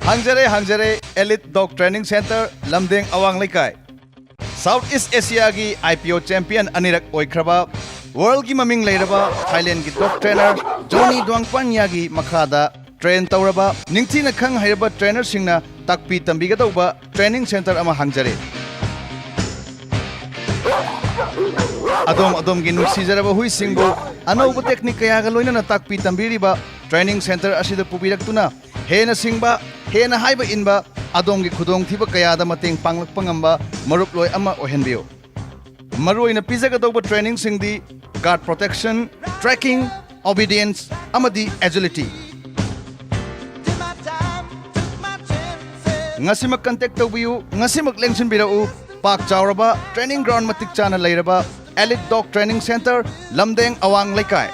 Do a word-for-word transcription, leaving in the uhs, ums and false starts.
ꯍꯥꯡꯖꯔꯦ, ꯍꯥꯡꯖꯔꯦ, Elite Dog Training Center, ꯂꯝꯗꯦꯡ ꯑꯋꯥꯡ ꯂꯩꯀꯥꯏ꯫ South East Asiaꯒꯤ I P O champion ꯑꯅꯤꯔꯛ ꯑꯣꯏꯈ꯭ꯔꯕ, worldꯒꯤ ꯃꯃꯤꯡ ꯂꯩꯔꯕ Thailandꯒꯤ dog trainer Johnny Duangpanyagi ꯃꯈꯥꯗ train ꯇꯧꯔꯕ, ꯅꯤꯡꯊꯤꯅ ꯈꯪ ꯍꯩꯔꯕ trainerꯁꯤꯡꯅ ꯇꯥꯛꯄꯤ ꯇꯝꯕꯤꯒꯗꯧꯕ training center ꯑꯃ ꯍꯥꯡꯖꯔꯦ꯫ ꯑꯗꯣꯝ ꯑꯗꯣꯝꯒꯤ ꯅꯨꯡꯁꯤꯖꯔꯕ ꯍꯨꯏꯁꯤꯡꯕꯨ ꯑꯅꯧꯕ technique ꯀꯌꯥꯒ ꯂꯣꯏꯅꯅ ꯇꯥꯛꯄꯤ ꯇꯝꯕꯤꯔꯤꯕ training center ꯑꯁꯤꯗ ꯄꯨꯕꯤꯔꯛꯇꯨꯅ ꯍꯦꯟꯅ ꯁꯤꯡꯕ, ꯍꯦꯟꯅ ꯍꯥꯏꯕ ꯏꯟꯕ, ꯑꯗꯣꯝꯒꯤ ꯈꯨꯗꯣꯡꯊꯤꯕ ꯀꯌꯥꯗ ꯃꯇꯦꯡ ꯄꯥꯡꯂꯛꯄ ꯉꯝꯕ ꯃꯔꯨꯞꯂꯣꯏ ꯑꯃ ꯑꯣꯏꯍꯟꯕꯤꯌꯨ꯫ ꯃꯔꯨꯑꯣꯏꯅ ꯄꯤꯖꯒꯗꯧꯕ trainingꯁꯤꯡꯗꯤ guard protection, tracking, obedience ꯑꯃꯗꯤ agility꯫ ꯉꯁꯤꯃꯛ contact ꯇꯧꯕꯤꯌꯨ, ꯉꯁꯤꯃꯛ ꯂꯦꯡꯁꯤꯟꯕꯤꯔꯛꯎ꯫ ꯄꯥꯛ ꯆꯥꯎꯔꯕ training ground ꯃꯇꯤꯛ ꯆꯥꯅ ꯂꯩꯔꯕ Elite Dog Training Center, ꯂꯝꯗꯦꯡ ꯑꯋꯥꯡ ꯂꯩꯀꯥꯏ꯫